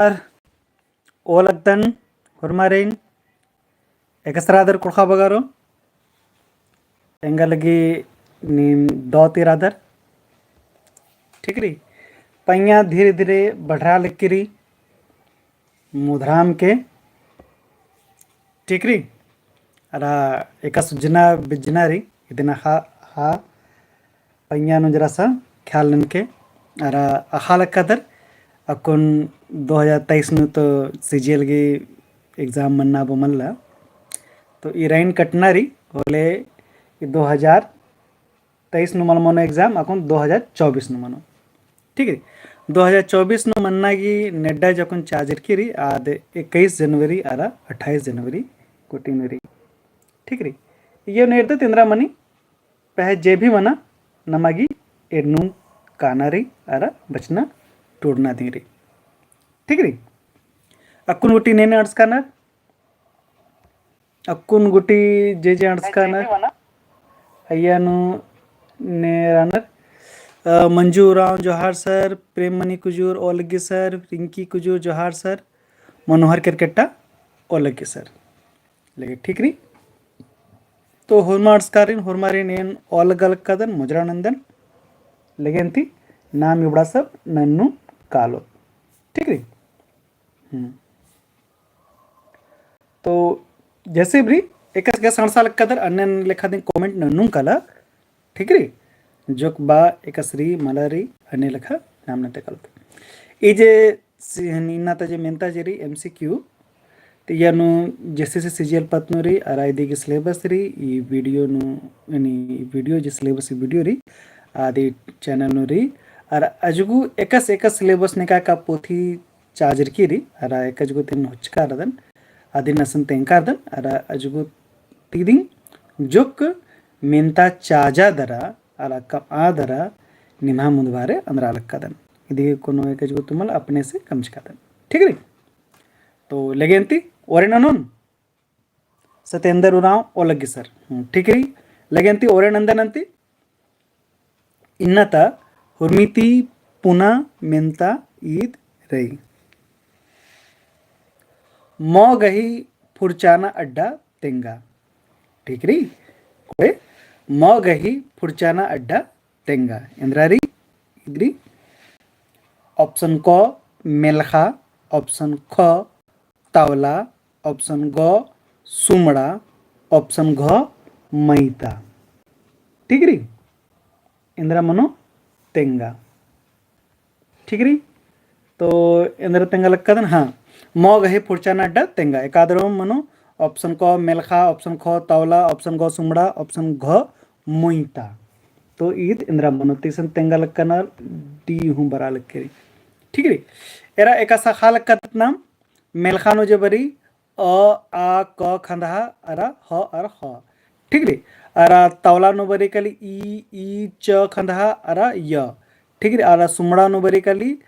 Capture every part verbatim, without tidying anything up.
नमस्कार। ओलगदन हुरमारिन एकसरादर कुड़खा बगारो। एंगा लगी नीम दौ ती रादर। ठीक रई। पइयाँ धीरे धीरे बढ़रा लगी रई। मुधराम के। ठीक रई। अरा एका सुजना बिजना रई। इदिन हा, हा पइयाँ नू जरा सा ख्याल ननके। अरा अख़ा लक्कादर अक्कुन दो हज़ार तेईस नू तो CGL गी exam मन्ना बो मल्ला। तो ई रइन कटना रई, होले ई दो हज़ार तेईस नू मल मनो exam, अक्कुन दो हज़ार चौबीस नू मनो। ठीक रई। दो हज़ार चौबीस नू मन्ना गी नेड्डा जकुन चाजरकी रई, आद इक्कीस जनवरी अरा अट्ठाईस जनवरी कोटिन रई। ठीक रई। इयो नेर दे तिंद्रा मनी पहें जे भी मना नमा गी एन्नु काना रई अरा बचना टूड़ना दी रई। ठीक रई। अक्कुन गुटी नेने अंड़सकानर, अक्कुन गुटी जे जे अंड़सकानर, अइया नू ने रानर, अ, मंजू उराँव जोहार सर, प्रेममणि कुजूर ओलग्गी सर, रिंकी कुजूर जोहार सर, मनोहर केरकेट्टा ओलग्गी सर। लेकिन ठीक रई। तो होरमा अंड़सकारिन, होरमारिन एन ओलगलकदन, मुजरा नंदन। लेकिन ती नाम इबड़ा सब नन्नु कालो। ठीक रई। हम्म। तो जैसे भी एकासे गा संड़सा लक्कादर अन्ने लेखा दिन comment नन्नुम काला। ठीक रई। जोक बा एकासे रई मला रई अन्ने लेखा नाम नन्ते कालो। ई जे सि-, इन्ना ता जे मेन्ता जे रई MCQ, तो इया नू जैसे से CGL पत्त नू रई, अरा इदी गी syllabus रई, ई video नू, यानी ई video जे syllabus ई video रई, आदि channel नू रई, अरा अजगु एकासे एकासे syllabus नेका का पोथी चाजरकी रई, अरा एका अजगु तिन हुचका रदन, अदिन असन तेंका रदन, अरा अजगु तीदिन जोक मेन्ता चाजा दरा, अरा कमआ दरा निम्हा मुन्दबारे अंदरा लक्कादन। इदी कोनो एका अजगु तुमल अपने से कमचकादन। ठीक रई? तो लेगेन्ती ओरे ननोन सतेंद्र उराँव ओलग्गी सर। हम्म, ठीक रई। लेगेन्ती ओरे नन्दन अन्ती इन्ना ता हुरमी ती पुना मेन्ता ईद रई। मौ गही फुरचाना अड्डा तेंगा। ठीक रई? कोड़े, मौ गही फुरचाना अड्डा तेंगा। एन्दरा रई, इदरी option क मेलखा, option ख तौला, option ग सुमड़ा, option घ मइता। ठीक रई? एन्दरा मनो तेंगा। ठीक रई? तो एन्दरा तेंगा लक्कादन, हाँ, मौ गही फुरचाना अड्डा तेंगा। एकादरो मनो option क मेलखा, option ख तौला, option ग सुमड़ा, option घ मइता। तो ईद एन्दरा मनो तीसन तेंगा लक्कानर D हूँ बरआ लक्की रई। ठीक रई? एरा एकासे अख़ा लक्कादत नाम मेलखा नू जे बरई अ, आ, क खंदहा अरा ह अरा ह। ठीक रई? अरा तौला नू बरई काली ई, ई, च खंदहा अरा य। ठीक रई? अरा सुमड़ा नू बरई काली,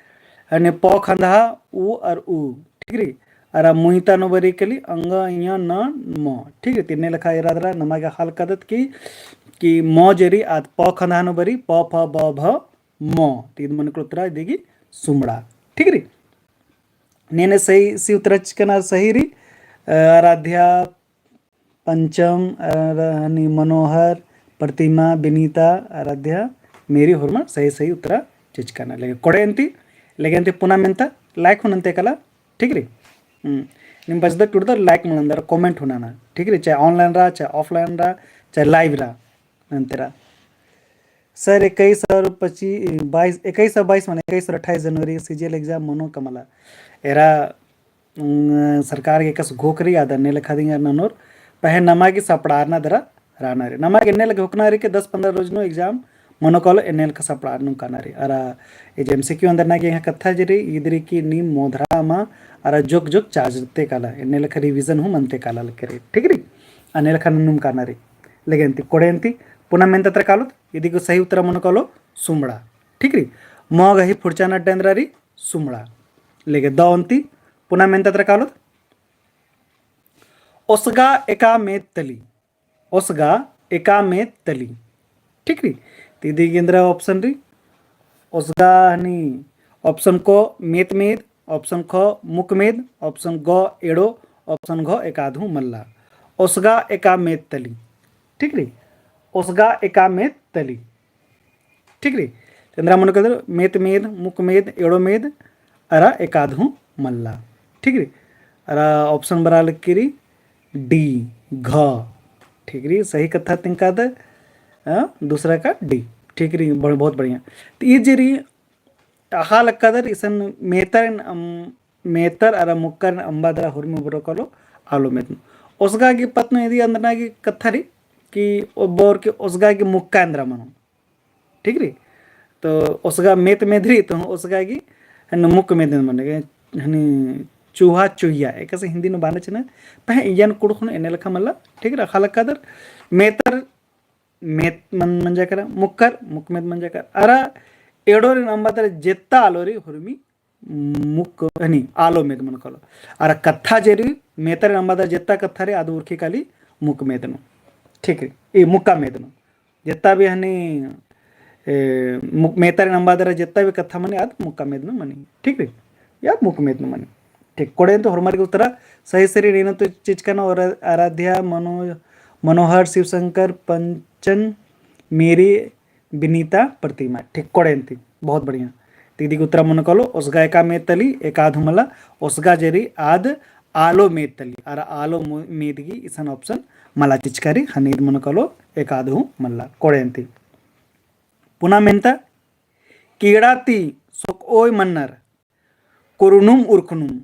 अन्ने प खंदहा उ अरा उ। ठीक रई? अरा मइता नू बरई काली अंग, ञ, न, म। ठीक रई? तिन्ने लेखा एरा दरा नमा गे अख़ा लक्कादत कि, कि म जे रई आद प खंदहा नू बरई, प, फ, ब, भ, म। तो ईद मनो कालो उत्तरा इदी गी सुमड़ा। ठीक रई? नेने सही, सही उत्तरा चिचकनर सही रई। अ, आराध्या, पंचम, अ, हनी मनोहर, प्रतिमा, विनीता, आराध्या, मेरी होरमर सही, सही उत्तरा चिचकनर। लेकिन कोड़े अन्ती, लेकिन अन्ती पुना मेन्ता, like हूँ नन्ते काला, ठीक रई? हम्म। निम बचदर टुड़दर like मल नन्दर, comment हूँ नना, ठीक रई? चाहे online रआ, चाहे offline रआ, चाहे live रआ, नन्ते रआ। सर, इक्कीस और पच्चीस, बाईस, इक्कीस और बाईस माने इक्कीस और अट्ठाईस जनवरी CGL exam मनो का मला। एरा, उम, सरकार गे एकासे घोख रई आद अन्ने लेखा दिम ननोर, पहें नमा गे सपड़ारना दरा रअना रई। नमा गे एन्ने लेखा घोखना रई कि दस पन्द्रह रोज नू exam मनो कालो एन्ने लेखा सपड़ारनुम काना रई। अरा ए जे MCQ अंदर ना गे एंग्है कत्था जे रई, ईद रई कि नीम मोधरा अमा, अरा जोक जोक चाजरते काला, एन्ने लेखा revision हूँ मनते काला लक्की रई। ठीक रई? अन्ने लेखा नन्नुम काना रई। लेकिन अन्ती कोड़े अन्ती पुना मेन्ता तरा कालोत, इदी गी सही उत्तरा मनो कालो सुमड़ा। ठीक रई? मौ गही फुरचाना अड्डा एन्दरा रई सुमड़ा। लेगे दौ अन्ती पुना मेन्ता तरा कालोत। ओसगा एका मेत तली। ओसगा एका मेत तली। ठीक रई? तो इदी गी एन्दरा option रई। ओसगा हनी option क मेत मेत, option ख मुक्कमेद, option ग एड़ो, option घ एकाद हूँ मल्ला। ओसगा एका मेद तली। ठीक रई? ओसगा एका मेद तली। ठीक रई? एन्दरा मनो कादर मेत मेद, मुक्कमेद, एड़ो मेद, अरा एकाद हूँ मल्ला। ठीक रई? अरा option बरआ लगी रई D, घ। ठीक रई? सही कत्था तेंगकादर, अ, दूसरा का D। ठीक रई? बढ़-, बहुत बढ़िया। तो ई जे रई अख़आ लक्कादर इसन मेतर, अम, मेतर अरा मुक्कर अम्बा दरा हुरमी बरो कालो आलो मेद नू। ओसगा गे पत्त नू इदी एन्दरना गे कत्था रई कि ओ बओर के ओसगा गे मुक्का एन्दरा मनो। ठीक रई? तो ओसगा मेत मेद रई तो ओसगा गे हन मुक्क मेद मनो गे हनी चूहा चुहिया एकासे हिंदी नू बाना चिना पहें इयन कुँड़ुख़ नू एन्ने लेखा मल्ला। ठीक रई? अख़आ लक्कादर मेतर मेत मन मंजा केरा, मुक्कर मुक्कमेद मंजा केरा। अरा एड़ोरिन अम्बा दरा जेत्ता आलोरी हुरमी मुक्क हनी आलो मेद मनो कालो। अरा कत्था जे रई मेतरिन अम्बा दरा जेत्ता कत्था रई आद उरखी काली मुक्कमेद नू। ठीक रई? ई मुक्का मेद नू। जेत्ता भी हनी, ए, मुक-, मेतरिन अम्बा दरा जेत्ता भी कत्था मनी आद मुक्का मेद नू मनी। ठीक रई? या मुक्कमेद नू मनी। ठीक, कोड़े तो होरमर गे उत्तरा सही सरी नीन तो चिचकन और आराध्या, मनो-, मनोहर, शिवशंकर, पंचन, मेरी, विनीता, प्रतिमा। ठीक, कोड़े ती। बहुत बढ़िया। ती इदी गे उत्तरा मनो कालो, ओसगा एका मेद तली, एकाद हूँ मल्ला, ओसगा जे रई आद आलो मेद तली, अरा आलो मो-, मेद गे इसन option मल्ला चिचका रई, हनी इद मनो कालो, एकाद हूँ मल्ला। कोड़े ती। पुना मेन्ता, कीड़ा ती सोकओय मन्नर, कोरनुम उरखनुम,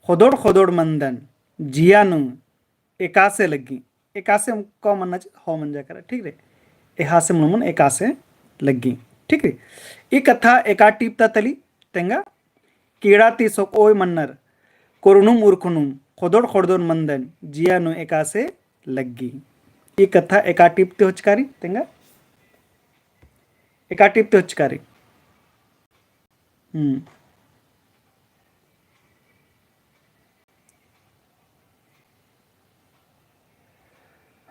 ख़ोदोड़ ख़ोदोड़ मन्दन, जिया नू एकासे लग्गी। एकासे क मन्ना चिआ, ह मंजा केरा, ठीक रई? एहासे मनो मनो एकासे लग्गी, ठीक रई? ई कत्था एका टीप ता तली तेंगा, कीड़ा ती सोकओय मन्नर, कोरनुम उरखनुम, ख़ोदोड़ ख़ोदोड़ मन्दन, जिया नू एकासे लग्गी। ई कत्था एका टीप ती होचका रई तेंगा, एका टीप ती होचका रई। हम्म।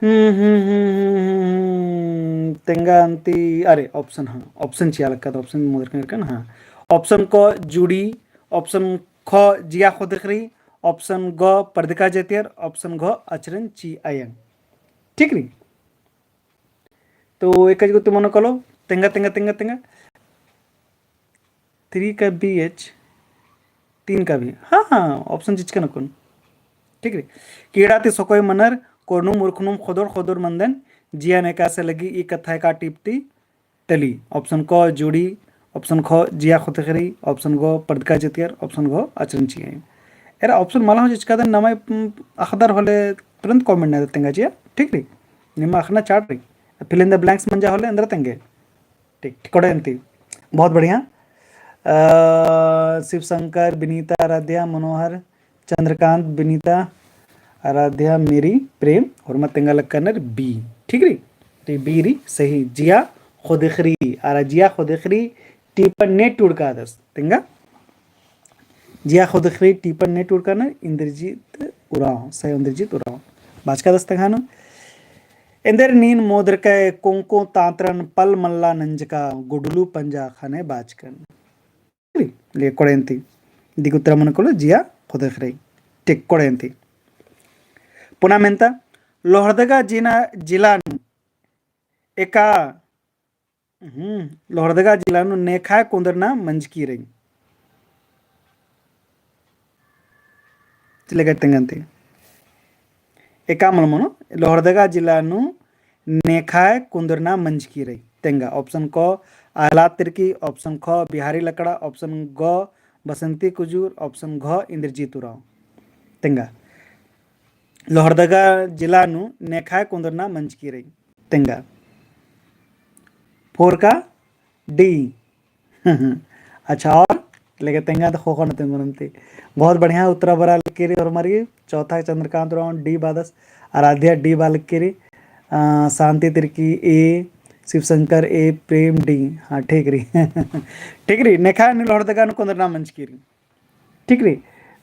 हम्म, हम्म, हम्म, हम्म, हम्म, हम्म, तेंगा अन्ती, अरे, option, हाँ, option चिआ लक्कादर, option मुदरकन करकन, हाँ। Option क जुड़ी, option ख जिया ख़ोदख़री, option ग परदका जतियर, option घ अचरन चिअयन। ठीक रई? तो एका जुगुत मनो कालो, तेंगा, तेंगा, तेंगा, तेंगा। Three का B H, तीन का भी। हाँ, हाँ, option चिचकन अक्कुन। ठीक रई। कीड़ा ती सोकओय मन्नर, कोरनुम उरखनुम ख़ोदोड़ ख़ोदोड़ मन्दन, जिया नू एकासे लग्गी ई कत्था एका टीप ती तली। Option क जुड़ी, option ख जिया ख़ोदख़री, option ग परदका जतियर, option घ अचरन चिअयन। एरा option मला हूँ चिचकादन नमा, उम, अख़दर होले तुरंत comment नना तेंगा चिआ, ठीक रई? निमा अख़ना चाड़ रई। Fill in the blanks मंजा होले एन्दरा तेंगे। ठीक, ठीक, कोड़े अन्ती। बहुत बढ़िया। अ, शिवशंकर, विनीता, आराध्या, मनोहर, चंद्रकांत, विनीता, आराध्या, मेरी, प्रेम, होरमा तेंगा लक्कानर B, ठीक रई? तो B रई सही, जिया ख़ोदख़री, अरा जिया ख़ोदख़री टीपन ने टूड़कादस, तेंगा। जिया ख़ोदख़री टीपन ने टूड़कानर इंद्रजीत उराँव, सही इंद्रजीत उराँव। बाचकादस तेंगा नू। एन्देर नीन मोदरकय कोंको तांतरन पल मल्ला नंजका गुडलू पंजा ख़ने बाचकन। ले कोड़े अन्ती। इदी गे उत्तरा मनो कालो जिया ख़ोदख़री। ठीक, कोड़े अन्ती। पुना मेन्ता, लोहरदगा जिना, जिला नू एका, हम्म, लोहरदगा जिला नू नेखाय कोन्दरना मंजकी रई। चिल्ले गए तेंगा अन्ती। एका मल मनो, लोहरदगा जिला नू नेखाय कोन्दरना मंजकी रई। तेंगा, option क आह्लाद तिर्की, option ख बिहारी लकड़ा, option ग बसंती कुजूर, option घ इंद्रजीत उराँव। तेंगा, लोहरदगा जिला नू नेखाय कोन्दरना मंजकी रई। तेंगा, four का D। अच्छा, और लेके तेंगा तो ख़ोख़ो न तेंगो नन्ती। बहुत बढ़िया उत्तरा बरआ लगी रई, होरमर गे चौथा चंद्रकांत उराँव D बादस, आराध्या D बआ लगी रई, अ, शांति तिर्की A, शिवशंकर A, प्रेम D। हाँ, ठीक रई। ठीक रई, नेखा नू लोहरदगा नू कोन्दरना मंजकी रई। ठीक रई,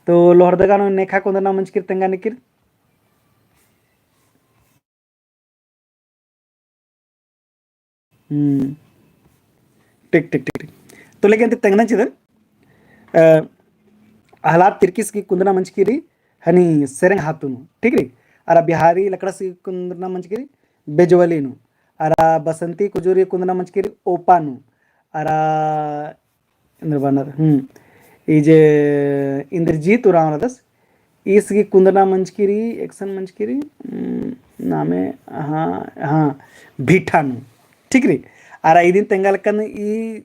तो लोहरदगा नू नेखा कोन्दरना मंजकी रई तेंगा निकिर। हम्म। ठीक, ठीक, ठीक, ठीक। तो लेकिन ते तेंगना चिदन, अ, अहलाद तिर्कीस गही कुन्दना मंजकी रई हनी सेरेंग हातू नू, ठीक रई। अरा बिहारी लकड़ास गही कुन्दना मंजकी रई बेजवली नू। अरा बसंती कुजूर गही कुन्दना मंजकी रई ओपा नू। अरा एन्देर बअनर, हम्म, ई जे इंद्रजीत उराँव रअदस, ईस गही कुन्दना मंजकी रई, एकसन मंजकी रई, हम्म, नामे, हाँ, हाँ, भीठा नू, ठीक रई। अरा इदिन तेंगा लक्कन ई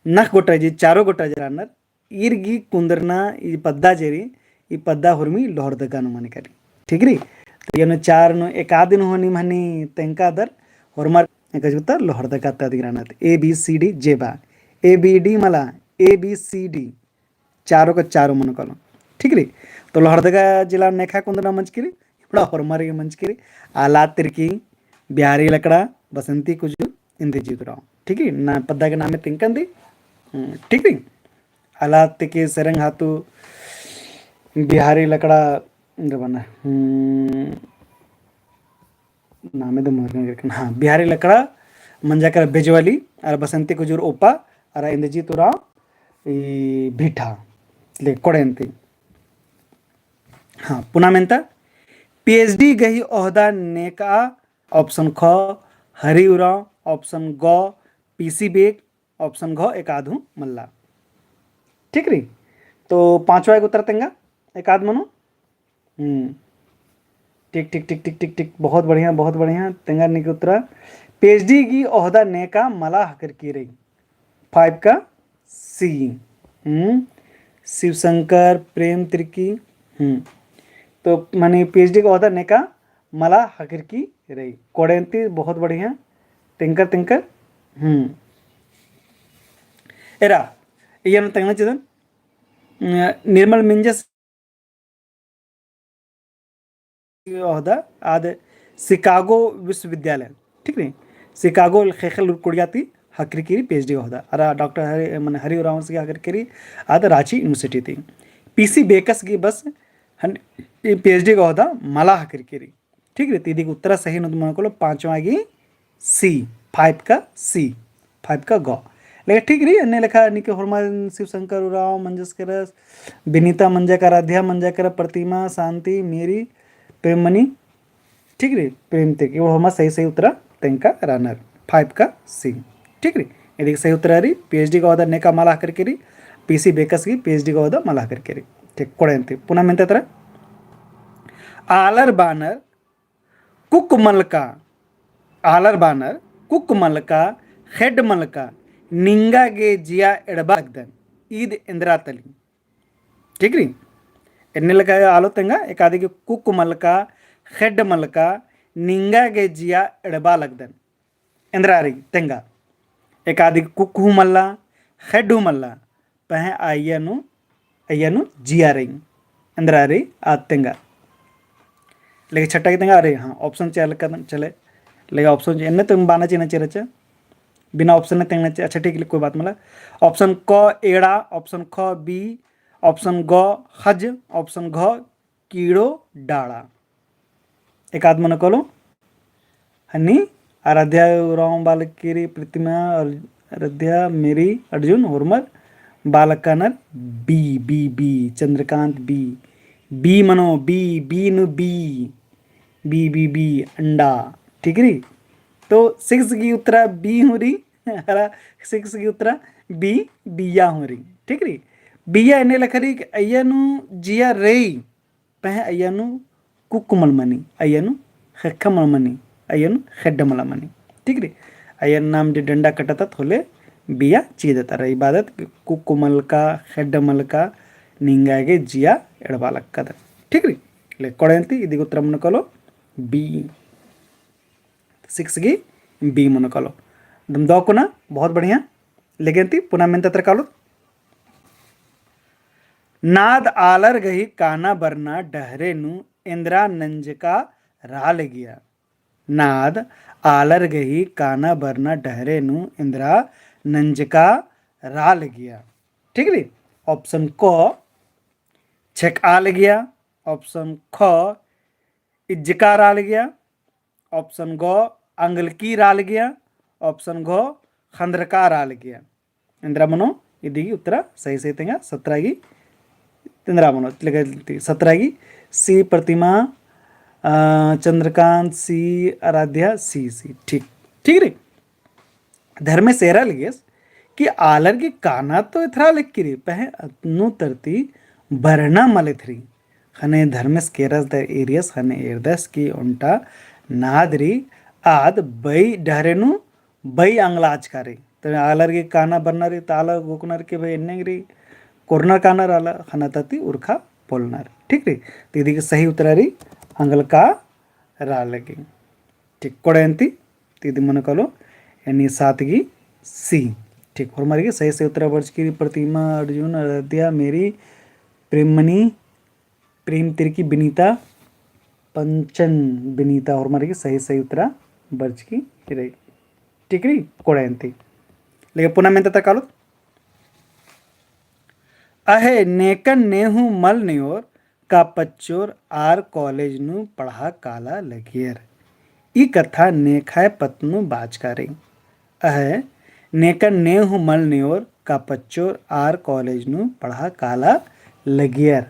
नख गोटा जे, चारो गोटा जे रअनर, ईर गही कुन्दना ई पद्दा जे रई, ई पद्दा होरमी लोहरदगा नू मनी करी। ठीक रई? तो एन्ने चार नू एकादिन हूँ नीम हनी तेंगकादर, होरमर एकाजुता लोहरदगा ता दिगराना। A B C D जे बा। A B D मला, A B C D। चारो का चारो मनो कालो। ठीक रई? तो लोहरदगा जिला नेखा कुन्दना मंजकी रई, इबड़ा होरमर गे मंजकी रई। अहलाद तिर्की, बिहारी लकड़ा, बसंती कुजूर, इंद्रजीत उराँव। ठीक रई? ना पद्दा के नामे तेंगकन दी। हम्म, ठीक रई? अहलाद तिर्की सेरेंग हातू बिहारी लकड़ा, एन्देर बअनर, हम्म, नामे दे मरगन करके, हाँ, बिहारी लकड़ा, मंजा केरा बेजवली, अरा बसंती कुजूर ओपा, अरा इंद्रजीत उराँव, ई भीठा, ले कोड़ेन्ती। हाँ, पुना मेन्ता, PhD गही ओहदा नेका, option ख, हरि उराँव, option ग, PC बेक, option घ एकाद हूँ मल्ला। ठीक रई? तो पाँचवा गे उत्तर तेंगा, एकाद मनो। हम्म। ठीक, ठीक, ठीक, ठीक, ठीक, ठीक। बहुत बढ़िया, बहुत बढ़िया। तेंगा नीके उत्तरा। PhD गही ओहदा नेका मला हकरकी रई। Five का C। हम्म। शिवशंकर प्रेम तिर्की। हम्म। तो माने PhD गही ओहदा नेका मला हकरकी रई। कोड़ेन्ती बहुत बढ़िया। तेंगकर, तेंगकर। हम्म। एरा, इय्या नू तेंगना चिदन। निर्मल मिंजस ओहदा आद शिकागो विश्वविद्यालय, ठीक रई? शिकागो ख़ेख़ेल कुड़िया ती हकरकी रई PhD ओहदा। अरा डॉक्टर हरि, माने हरि उराँवस गही हकरकी रई आद राँची university ती। PC बेकस गही बस हन, ई PhD ओहदा मला हकरकी रई। ठीक रई, तो इदी गही उत्तरा सही नू मनो कालो पाँचवा गही C, five का C, five का ग। लेकिन ठीक रई, अन्ने लेखा नीके होरमर शिवशंकर उराँव मंजस केरस, विनीता मंजा केरा, आराध्या मंजा केरा, प्रतिमा, शांति, मेरी, प्रेममणि, ठीक रई, प्रेम तिर्की, होरमर सही सही उत्तरा तेंगका रअनर, five का C। ठीक रई, इदी गही सही उत्तरा रई, PhD गही ओहदा नेका मला हकरकी रई, PC बेकस गही PhD गही ओहदा मला हकरकी रई। ठीक, कोड़ेन्ती, पुना मेन्ता तरा। आलर बअनर कुक मलका, आलर बअनर कुक मलका, ख़ेड्ड मलका, निंगा गे जिया एड़बा लगदन, ईद एन्दरा तली। ठीक रई? एन्ने लेखा आलो तेंगा, एकादी गे कुक मलका, ख़ेड्ड मलका, निंगा गे जिया एड़बा लगदन। एन्दरा रई तेंगा। एकादी कुक हूँ मल्ला, ख़ेड्ड हूँ मल्ला, पहें अइय्या नू, अइय्या नू जिया रई। एन्दरा रई आद तेंगा। लेकिन छट्टा गही तेंगा, अरे हाँ, option चले का, चले। लेकिन option एन्ने तो बअना चिअना चिरचा। बिना option ने तेंगना चिआ, अच्छा ठीक, कोई बात मला। Option क एड़ा, option ख बी, option ग ख़ज, option घ कीड़ो डाड़ा। एकाद मनो कालो। हनी आराध्या उराँव बआ लगी रई, प्रतिमा, आराध्या, मेरी, अर्जुन, होरमर बआ लक्कानर B, B, B, चंद्रकांत B। B मनो, B, B नू B। B, B, B, अंडा। ठीक रई? तो six गही उत्तरा B हूँ रई, अरा six गही उत्तरा B, बिया हूँ रई। ठीक रई? बिया एन्ने लेखा रई कि अइय्या नू जिया रई, पहें अइय्या नू कुक मल मनी, अइय्या नू ख़ेक्खा मल मनी, अइय्या नू ख़ेड्ड मला मनी। ठीक रई? अइय्या नाम जे डंडा कटदत होले बिया चीदत, अरा ई बअदत कुक मलका, ख़ेड्ड मलका, निंगा गे जिया एड़बा लक्कदन। ठीक रई? ले कोड़ेन्ती, इदी गही उत्तरा मनो कालो B। Six गही B मनो कालो। दम दौ कुना, बहुत बढ़िया। लेगेन्ती, पुना मेन्ता तरा कालो। नाद आलर गही काना बरना डहरे नू एन्दरा नंजका रआ लगिया। नाद आलर गही काना बरना डहरे नू एन्दरा नंजका रआ लगिया। ठीक रई? Option क छेकआ लगिया, option ख इज्जका रआ लगिया, option ग अंगलकी रआ लगिया, option घ ख़न्दरका रआ लगिया। एन्दरा मनो इदी गही उत्तरा सही सही तेंगा, सतरा गही तेंदरा मनो, लेकिन ती सतरा गी सी प्रतिमा, अ, चंद्रकांत सी, आराध्या सी, सी। ठीक, ठीक रई। धर्मेस एरा लगियस कि आलर गे काना तो एथरा लगी रई, पहें अतनू तरती बरना मल एथरी। ख़ने धर्मेस केरस दर एरियस ख़ने एरदस कि ओन्टा नाद रई, आद बई डहरे नू बई अंगला आचका रई। तो आलर गे काना बरना रई, तो आलर गोकनर कि भई एन्ने रई, कोरनर कानर आलर, ख़ने तरती उरखा पोलनर। ठीक रई? तो इदी गे सही उत्तरा रई अंगलका रा लगी। ठीक, कोड़े अन्ती, तो इदी मनो कालो, यानी सात गी सी। ठीक, होरमर गे सही सही उत्तरा बरचकी रई, प्रतिमा, अर्जुन, आराध्या, मेरी, प्रेममणि, प्रेम तिर्की, बिनीता, पंचन बिनीता, होरमर गे सही सही उत्तरा बरचकी रई। ठीक रई, कोड़े अन्ती। लेकिन पुना मेन्ता ता कालो। अहे नेकन नेहूँ मल नेओर का पच्चोर आर college नू पढ़ा काला लगियर। ई कत्था नेखाय पत्त नू बाचका रई। अहे नेकन नेहूँ मल नेओर का पच्चोर आर college नू पढ़ा काला लगियर।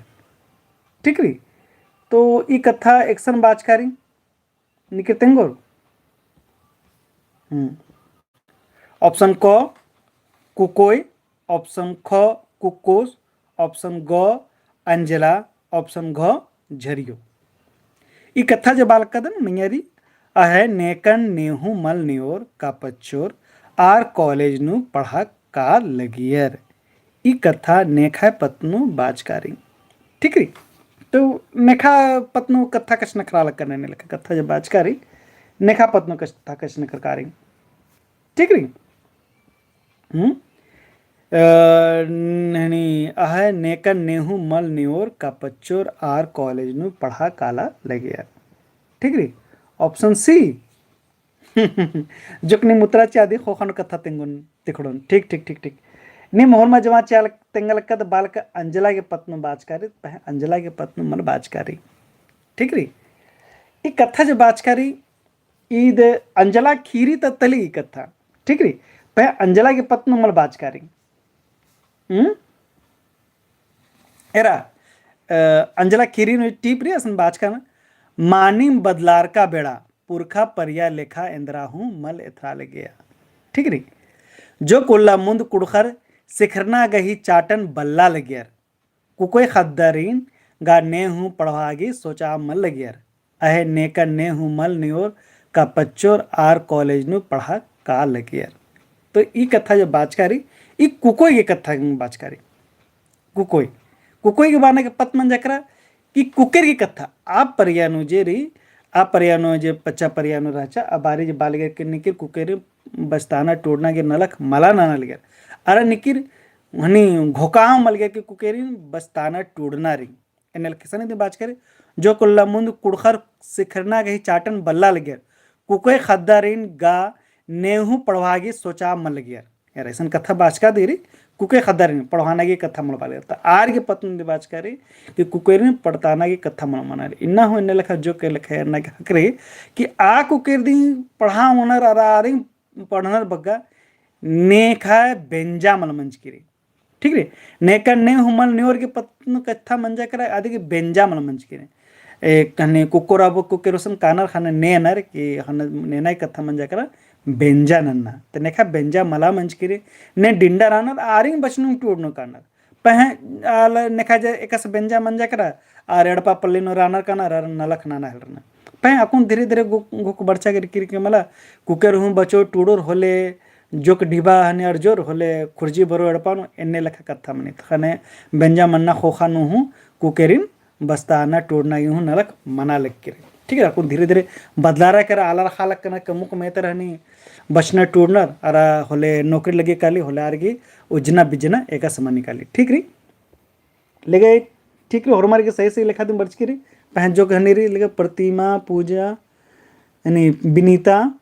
ठीक रई? तो ई कत्था एकसन बाचका रई। निकिर तेंगोर। हम्म। Option क, कुकोय। Option ख, कुकोस। Option ग, अंजला। Option घ, झरियो। ई कत्था जे बालकदन मइय्याँ रई, अहे नेकन नेहूँ मल नेओर का पच्चोर आर college नू पढ़ा का लगियर। ई कत्था नेखाय पत्त नू बाचका रई। ठीक रई? तो नेखा पत्त नू कत्था कछनखरआ लक्कर, एन्ने लेखा कत्था जब बाचका रई, नेखा पत्त नू कत्था कछनखरका रई। ठीक रई? हम्म? अ, नहनी, अहे नेकन नेहूँ मल नेओर का पच्चोर आर college नू पढ़ा काला लगियर। ठीक रई? Option C। जोक नीम उत्तरा चिआ दी ख़ोख़ा नू कत्था तेंगोन तिखड़ोन। ठीक, ठीक, ठीक, ठीक। नीम होरमा जमा चिआ लक-, तेंगा लक्कद बालक अंजला गे पत्त नू बाचका रई, पहें अंजला गे पत्त नू मल बाचका रई। ठीक रई? ई कत्था जे बाचका रई, ईद अंजला खीरी ता तली ई कत्था। ठीक रई? पहें अंजला गे पत्त नू मल बाचका रई। हम्म? एरा, अ, अंजला खीरी नू टीप रई असन बाचका ना, मानिम बदलारका बेड़ा, पुरखा परिया लेखा एन्दरा हूँ मल एथरा लगिया। ठीक रई? जोक उल्ला मुन्द कुँड़ुख़र सिखरना गही चाटन बल्ला लगियर। कुकोय ख़द्दारिन गा ने हूँ पढ़वा गे सोचा मल लगियर। अहे नेकन ने हूँ मल नेओर का पच्चोर आर college नू पढ़ा का लगियर। तो ई कत्था जो बाचका रई, ई कुकोय गे कत्था बाचका रई। कुकोय, कुकोय गे बाना गे पत्त मंजा केरा कि कुकेर गे कत्था, आ परिया नू जे रई, आ परिया नू जे पच्चा परिया नू रहचा, आ बारी जे बालगेर के निकिर कुकेर बस्ताना टूड़ना गे नलख मला नना लगियर। अरा निकिर हनी घोकाव मल लगियर कि कुकेरिन बस्ताना टूड़ना रई। एन्ने लेखा इसन इदी बाचका रई, जोक उल्ला मुन्द कुँड़ुख़र सिखरना गही चाटन बल्ला लगियर, कुकोय ख़द्दारिन गा ने हूँ पढ़वा गे सोचा मल लगियर। एरा इसन कत्था बाचका दी रई, कुकोय ख़द्दारिन पढ़वाना गे कत्था मल बआ लगियर। तो आर गे पत्त नू इदी बाचका रई कि कुकोयरिन पढ़ताना गे कत्था मल मना रई। इन्ना हूँ एन्ने लेखा जोक लेखा एरना गे हक रई कि आ कुकोयरिन पढ़ा ओनर अरा आरिन पढ़नर बग्गे नेखा बेंजा मल मंजकी रई। ठीक रई? नेकन ने हूँ मल नेओर गे पत्त नू कत्था मंजा केरा, अदी गे बेंजा मल मंजकी रई। ए, कहने कुकोर अबो कुकेर गुसन कानर ख़ने ने नर कि ख़ने नेना गे कत्था मंजा केरा, बेंजा नन्ना। तो नेखा बेंजा मला मंजकी रई, ने डिंडा रअनर, आरिन बचनुम टूड़नो कानर। पहें आल नेखा जे एकासे बेंजा मंजा केरा, आर एड़पा पल्ली नू रअनर कानर, आर नलख नना हेलरनर। पहें अक्कुन धीरे धीरे घुक, घुक बरचा गे रिकी रिकी मला, कुकेर हूँ बचोर टूड़ोर होले, जोक ढिबा हनी अरजोर होले, खुर्जी बरो एड़पा नू एन्ने लेखा कत्था मनी। ख़ने बेंजा मन्ना ख़ोख़ा नू हूँ कुकेरिन बस्ताना टूड़ना गे हूँ नलख मना लगी रई। ठीक रई, अक्कुन धीरे धीरे बदलारा केरा, आलर ख़ा लक्कनर कमुक मेतर हनी बचनर टूड़नर, अरा होले नौकरी लगी काली, होले आर गे उज्जना बिज्जना एकासे मनी काली। ठीक रई? लेगे ठीक रई, होरमर गे सही सही लेखा दिम बरचकी रई, पहें जोक हनी रई, लेगे प्रतिमा, पूजा, यानी बिनीता,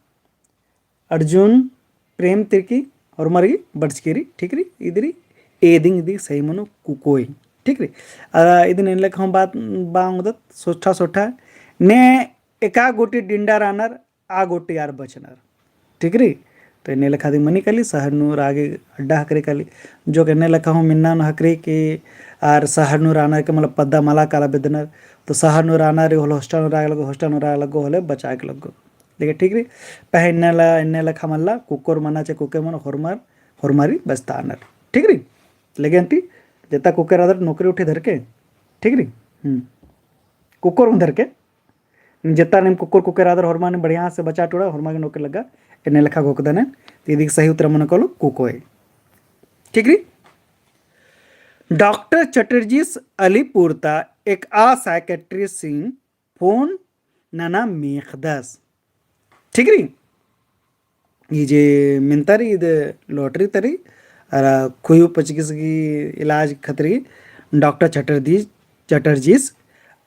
अर्जुन, प्रेम तिर्की, होरमर गे बरचकी रई। ठीक रई, इदी रई, ए दिम इदी सही मनो कुकोय। ठीक रई, अ, इदिन एन्ने लेखा हूँ बात बआ ओंगदत, सोठा सोठा, ने एका गूटी डिंडा रअनर, आ गूटी आर बचनर। ठीक रई? तो एन्ने लेखा दिम मनी काली, शहर नू रआ गे अड्डा हकरी काली। जोक एन्ने लेखा हूँ मिन्ना नू हकरी कि आर शहर नू रअनर के मतलब पद्दा मला काला बेद्दनर, तो शहर नू रअनर होले hostel नू रआ लगो, hostel नू रआ लगो होले बचा के लगो। लेकिन ठीक रई, पहें एन्ने ला, एन्ने लेखा मल्ला, कुक्कोर मना चे कुक्कोर मनो होरमर, होरमारी बचतानर। ठीक रई? लेकिन ती जेता कुक्कोर रअदर नौकरी उठे धरके, ठीक रई? हम्म। कुक्कोर हूँ धरके, जेता नीम कुक्कोर कुक्कोर रअदर होरमा नीम बढ़िया से बचा टुड़ा, होरमा गे नौकरी लग्गा, एन्ने लेखा घोखदन, तो इदी गे सही उत्तरा मनो कालो कुकोय। ठीक रई? डॉक्टर चटर्जीस अलीपुर ता एकआ psychiatrist सिन phone नना मेख़दस। ठीक रई? ई जे मेन्ता रई, ईद lottery ता रई, अरा खुयू पचगिस गही इलाज खतरी डॉक्टर चटर्जी, चटर्जीस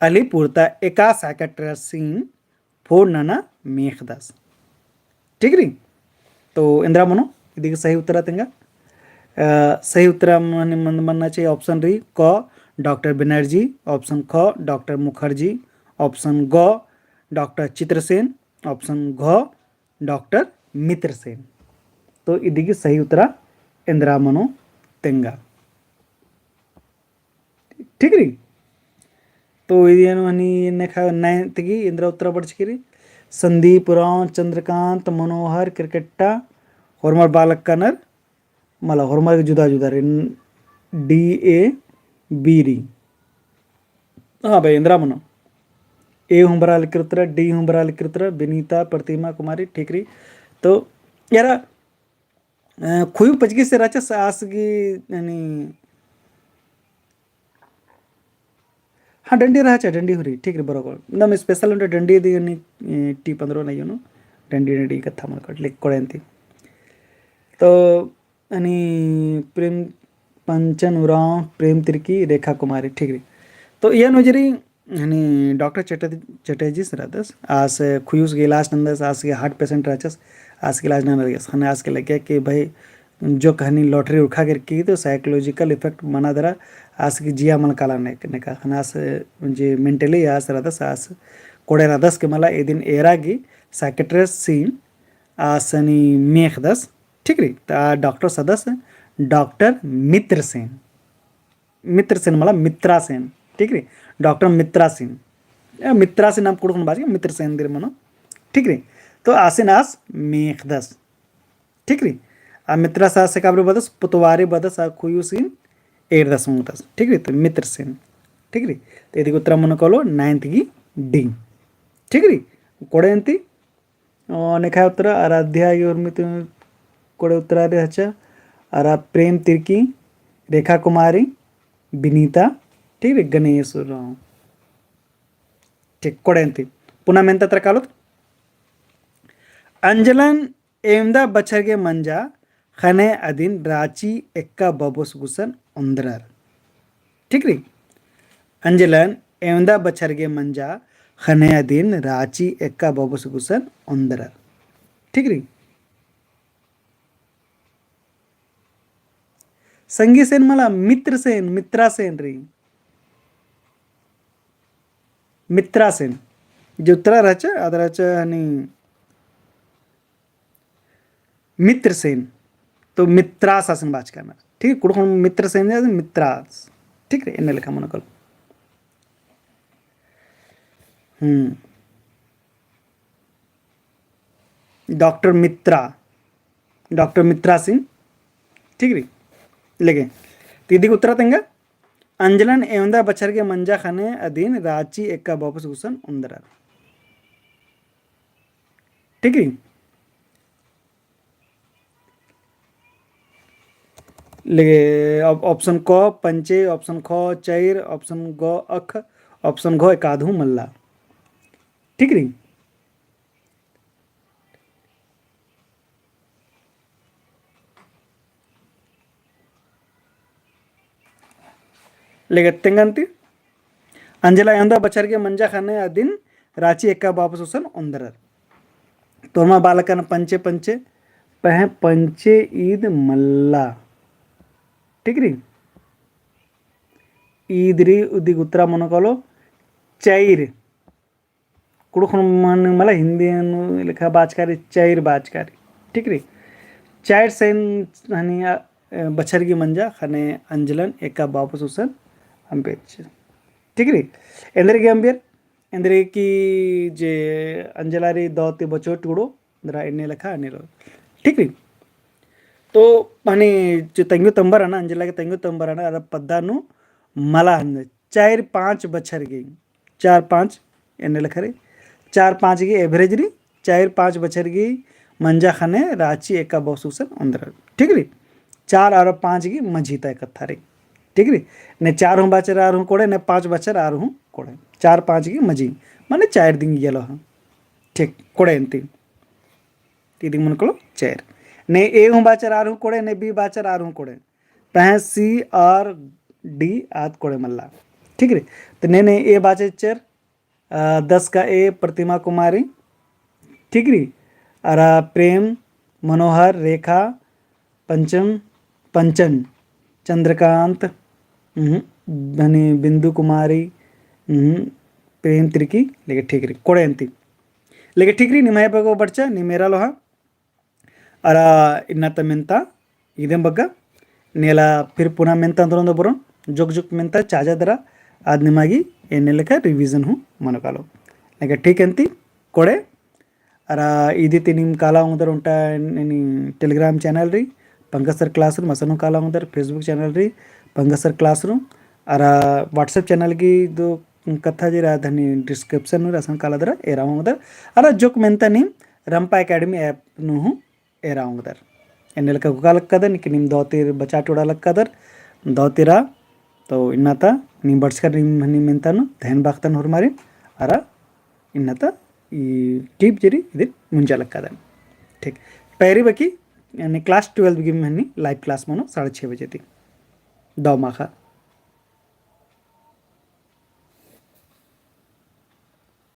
अलीपुर ता एकआ psychiatrist सिन phone नना मेख़दस। ठीक रई? तो एन्दरा मनो, इदी गे सही उत्तरा तेंगा। अ, सही उत्तरा मन-, मन-, मन्ना चाहिए option रई क, डॉक्टर बनर्जी, option ख, डॉक्टर मुखर्जी, option ग, डॉक्टर चित्रसेन, option घ, डॉक्टर मित्रसेन। तो इदी गे सही उत्तरा एन्दरा मनो तेंगा। ठीक रई? तो इदिन हनी नेखा ninth गही एन्दरा उत्तरा बरचकी रई। संदीप उराँव, चंद्रकांत, मनोहर, केरकेट्टा, होरमर बालक कानर, मला होरमर गे जुदा जुदा रई, D, A, B रई। हाँ भाई, एन्दरा मनो। A हूँ बरआ लगी उत्तरा, D हूँ बरआ लगी उत्तरा, विनीता, प्रतिमा कुमारी, ठीक रई। तो यारा, अ, खुयू पचगिस रहचस आस गही, यानी, हाँ, डंडी रहचा, डंडी हूँ रई, ठीक रई, बरोबर। नम special ओन्टे डंडी दी, यानी, ए, टी पंद्रह नहीं होनो, डंडी, डंडी कत्था मल कट, लेक कोड़े अन्ती। तो, यानी, प्रेम पंचन उराँव, प्रेम तिर्की, रेखा कुमारी, ठीक रई। तो, इय्या नू जे रई, हनी डॉक्टर चटर्जी, चटर्जीस रअदस, आस खुयूस गे इलाज नन्दस, आस गे heart patient रहचस, आस गे इलाज नना लगियस। ख़ने आस गे लग्गिया कि भाई, जोक हनी lottery उरखा केरकी तो psychological effect मना दरा, आस गे जिया मल काला ने-, नेका। ख़ने आस जे mentally आस रअदस, आस कोड़े रअदस कि मला इदिन एरा गे psychiatrist सिन आस हनी मेख़दस, ठीक रई? ता डॉक्टर सदस डॉक्टर मित्रसेन। मित्रसेन मला मित्रासेन, ठीक रई? डॉक्टर मित्रासेन। ए, मित्रासेन नाम कुँड़ुख़ नू बाचकी, मित्रसेन दिर मनो, ठीक रई? तो आसिन आस मेख़दस, ठीक रई? आ मित्रास आस काबरे बअदस, पुतवारी बअदस, आ खुयूसिन एरदस ओंगदस, ठीक रई? तो मित्रसेन, ठीक रई? तो इदी गे उत्तरा मनो कालो ninth गही D, ठीक रई? कोड़े अन्ती अ, नेखा उत्तरा आराध्या उर्मी ती कोड़े उत्तरा रहचा, अरा प्रेम तिर्की, रेखा कुमारी, विनीता, ठीक रई, गणेश उराँव। ठीक, कोड़े अन्ती। पुना मेन्ता तरा कालोत। अंजलन एवंदा बछर गे मंजा ख़ने अदिन राँची एक्का बबोस गुसन ओन्द्रर। ठीक रई? अंजलन एवंदा बछर गे मंजा ख़ने अदिन राँची एक्का बबोस गुसन ओन्द्रर। ठीक रई? संगी सेन मला मित्र सेन, मित्रा सेन रई। मित्रा सेन। जे उत्तरा रहचा, आद रहचा हनी मित्र सेन, तो मित्रास आसिन बाचका ना। ठीक, कुँड़ुख़ नू मित्र सेन या मित्रास। ठीक रई, एन्ने लेखा मनो कालो। हम्म। डॉक्टर मित्रा, डॉक्टर मित्रा सिंह। ठीक रई, लेगे। तो इदी गे उत्तरा तेंगा, अंजलन एवंदा बछर गे मंजा ख़ने अदिन राँची एक्का बबोस गुसन ओन्द्रर। ठीक रई। लेगे, ऑप-, option क पंचे, option ख चैर, option ग अख, option घ एकाधू मल्ला। ठीक रई। लेगे तेंगा अन्ती, अंजला एवंदा बछर गे मंजा ख़ने अदिन राँची एक्का बबोस गुसन ओन्द्रर। तो होरमा बालकन पंचे पंचे, पहें पंचे ईद मल्ला। ठीक रई? ईद रई, इदी गे उत्तरा मनो कालो चैर। कुँड़ुख़ नू मल-, मला हिन्दी नू लेखा बाचका रई, चैर बाचका रई। ठीक रई? चैर सेन हनी, अ, बछर गे मंजा ख़ने अंजलन एक्का बबोस गुसन अम्बेच। ठीक रई? एन्देरगे अम्बेर, एन्देरगे कि जे अंजला रई दौ ती बछर टुड़ो, दरा एन्ने लेखा एन्ने लो। ठीक रई? तो हनी जो तंग्यो तम्बर रअना, अंजला गे तंग्यो तम्बर रअना, अरा पद्दा नू मला हन्ने, चार पाँच बछर गे, चार पाँच एन्ने लेखा रई, चार पाँच गे average रई, चार पाँच बछर गे मंजा ख़ने राची एका बौसु गुसन ओन्द्रर। ठीक रई? चार अरा पाँच गे मझी ता एकत्था रई। ठीक रई? ने चार हूँ बाचर आर हूँ कोड़े, ने पाँच बाचर आर हूँ कोड़े। चार पाँच गे मझी, माने चार दिम गे एलो हाँ। ठीक, कोड़े अन्ती। ती दिम मनो कालो चार। ने A हूँ बाचर आर हूँ कोड़े, ने B बाचर आर हूँ कोड़े। पहें C और D आद कोड़े मल्ला। ठीक रई? तो ने ने A बाचर चिच्चर, अ, दस का A प्रतिमा कुमारी, ठीक रई, अरा प्रेम, मनोहर, रेखा, पंचम, पंचन, चंद्रकांत, उहुँ, बनी बिंदु कुमारी, उहुँ, प्रेम तिर्की, लेके ठीक रई, कोड़े अन्ती। लेके ठीक रई, निम्है बग्गे बरचा, नीम एरा लोहा। अरा इन्ना ता मेन्ता इदिम बग्गे, नेला फिर पुना मेन्ता ओन्द्रओन ता बरओन, जोक जोक मेन्ता चाजा दरा, आद निमा गे एन्ने लेखा revision हूँ मनो कालो। लेकिन ठीक अन्ती कोड़े, अरा इदी ती नीम काला ओंगदर ओन्टा एन्ने Telegram channel रई, पंकज sir classroom, असन हूँ काला ओंगदर Facebook channel रई, पंकज sir classroom, अरा WhatsApp channel गे दो कत्था जे रई धनी description नू रई, असन काला दरा एरा ओंगदर। अरा जोक मेन्ता नीम रंपा Academy app नू हूँ एरा ओंगदर। एन्ने लेखा गुका लक्कादर, निकी नीम दौ ती बचा टुड़ा लक्कादर, दौ ती रा, तो इन्ना ता नीम बरचकर नीम, नीम मेन्ता नू, ध्यान बाखतन होरमारिन, अरा इन्ना ता ई tip जे रई इदिन मुंजा लक्कादन। ठीक। पैरी बकी, यानी class twelve गे हनी live class मनो साढ़े छः बजे ती। दौ माखा।